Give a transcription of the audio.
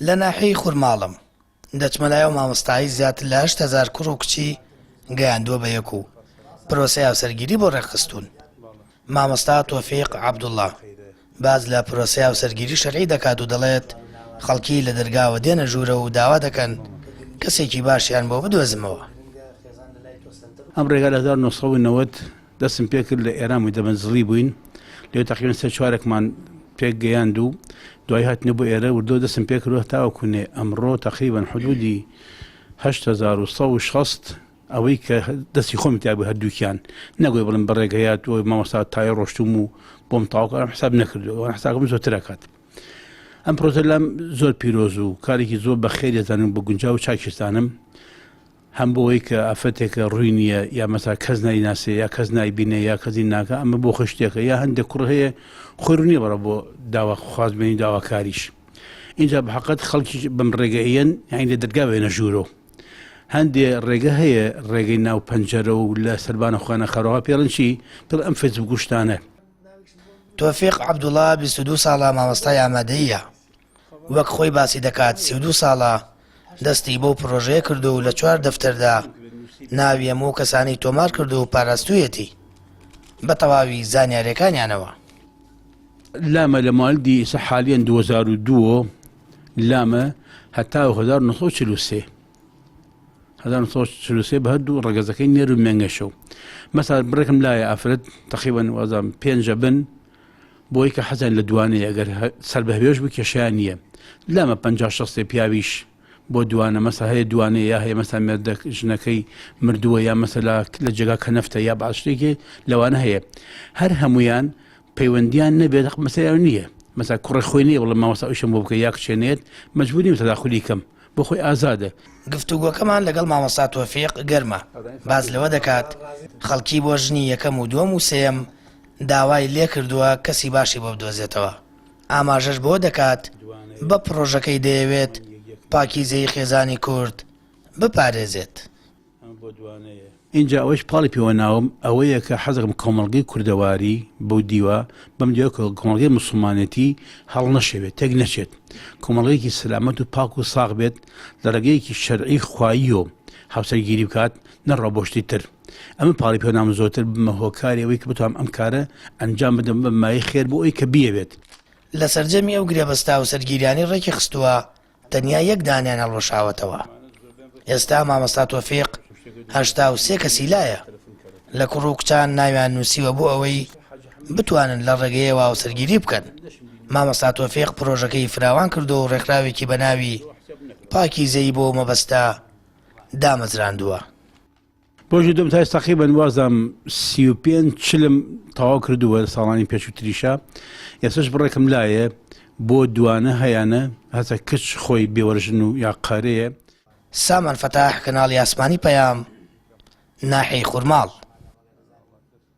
لە ناحیەی خورماڵم، دەچمە لای ئەو مامۆستایەی زیاتر لە 8000 کوڕ و کچی گەیاندووە بە یەک و پرۆسەی هاوسەرگیری بۆ ڕێکخستوون. مامۆستا تۆفیق عەبدوڵڵا باس لە پرۆسەی هاوسەرگیری شەرعی دەکات و دەڵێت، خەڵکی لە دەرگاوە دێنە ژوورەوە و داوا دەکەن کەسێکی باشیان بۆ بدۆزمەوە. ئەم ڕێگا لە 1990 دەستم پێکرد لە ئێران بووین دەمەزڵی بووین لێ تەقریبەن سێ چوارێکمان پێک گەیاند و دوای هاتنە بۆ ئێرە وردۆ دەستم پێکردوە تاوەکو نێ ئەمڕۆ تەقریبەن حدودی 8160 ئەوەی کە دەستی خۆم تیا بوو هەردووکیان نەگوی بڵم بەڕێک هەیە تۆ مامۆستا تای ڕۆشتوم و بۆم تاوکارم حساب نەکردو ئەوە حسابم زۆرتر ئەکات ئەم پرۆسە لام زۆر پیرۆز و کارێکی زۆر بەخێر دەزانم بە گونجاو و چاکیستانم هەم بۆ ئەوەی کە ئافرەتێکە ڕووی نییە یا مەسا کەس نایناسێ یا کەس نایبینێ یا کەسی ناکە ئەمە بۆ خۆی شتێکە یا هەندێک کوڕ هەیە خۆی ڕوو نییە بەڕە بۆ داوا خوازبێنی داواکاریش اینجا بە حەقەت خەڵکیش بەم ڕێگەیەن یانی لە دەرگا بێنە ژوورۆ هەندێ ڕێگە هەیە ڕێگەی ناو پەنجەرە و لە سەربانە خوانە خەرەوە پێڵن چی پێڵ ئەم فەیسبوک و شتانە. تۆفیق عەبدوڵا 22 ساڵە مامۆستای ئامادەییە، وەک خۆی باسی دەکات 32 ساڵە دەستی بەو پڕۆژەیە کردووە و لە چوار دەفتەردا ناوی هەموو کەسانی تۆمار کردووە و پاراستوویەتی بە تەواوی زانیارییەکانیانەوە. لامە لە موالیدی ئیسە حالیەن 2002 لامە هەتاو 1943 1943 بە هەردوو ڕەگەزەکەی نێر و مێنگەشە و مەسا بڕێکم لایە ئافرەت تقریبا وازام پێنجە بن بۆی کە حەزیان لە دوانەیە ئەگەر سەر بە هەوێش بوو کێشیان نییە لامە پ شەستێ پیاویش بۆ دوانە مەسا هەیە دوانەیە یا هەیە مەسا مێردە ژنەکەی مردووە یا مەسەلا لە جێگا کە نەفتە یا باشتێکی لەوانە هەیە هەر هەمویان پەیوەندیان نەبێت حەق مەسەیان نییە مەسا کوڕی خۆی نییە بڵێ مامۆستا ئیشم بۆ بکە یا کچێنێت مەجبور نیم تەداخولی کەم بۆ خۆی ئازادە. گفتوگۆکەمان لەگەڵ مامۆستا تۆفیق گەرمە، باس لەوە دەکات خەڵکی بۆ ژنی یەکەم و دووەم و سێیەم داوای لێکردووە کەسی باشی بۆ بدۆزێتەوە، ئاماژەش بەوە دەکات بە پڕۆژەکەی دەیەوێت پاکیزەیی خێزانی کورد بپارێزێت. ئینجا ئەوەیش پاڵی پێوە ناوم ئەوەیە کە حەزەکەم کۆمەڵگەی کوردەواری بەو دیوە بەم دیوە کە کۆمەڵگەی موسڵمانێتی هەڵنەشێوێت تێک نەچێت کۆمەڵگەیەکی سەلامەت و پاک و ساغ بێت لە ڕێگەیەکی شەرعی خواییەوە هاوسەرگیری بکات نەڕوا بۆ شتی تر ئەمە پاڵی پێوە نام زۆرتر بمە هۆکاری ئەوەی کە بتوانم ئەم کارە ئەنجام بدەم بە مایەی خێر بۆ ئەوەی کە بیەوێت. لە سەرجەمی ئەو گرێبەستە هاوسەرگیریانەی ڕێکی خستووە تەنیا یەک دانەیان هەڵوەشاوەتەوە. ئێستا مامۆستا تۆفیق 83 کەسی لایە. لە کوڕ و کچان ناویان نووسیوە بۆ ئەوەی بتوانن لە ڕێگەیەوە هاوسەرگیری بکەن. مامۆستا تۆفیق پرۆژەکەی فراوان کردووە و ڕێکخراوێکی بە ناوی پاکیزەیی بۆ ئەو مەبەستە دامەزراندووە. بۆ ژوو دوم تا ئێستا تەقریبەن وازام 35 چلم تەواو کردووە لە ساڵانی پێشووتریشا ئێستاش بڕێکم لایە بۆ دوانە هەیانە هەسە کچ خۆی بێوەرژن و یا قەرەیە. سامان فەتاح، کەناڵی ئاسمانی پەیام، ناحیەی خورماڵ.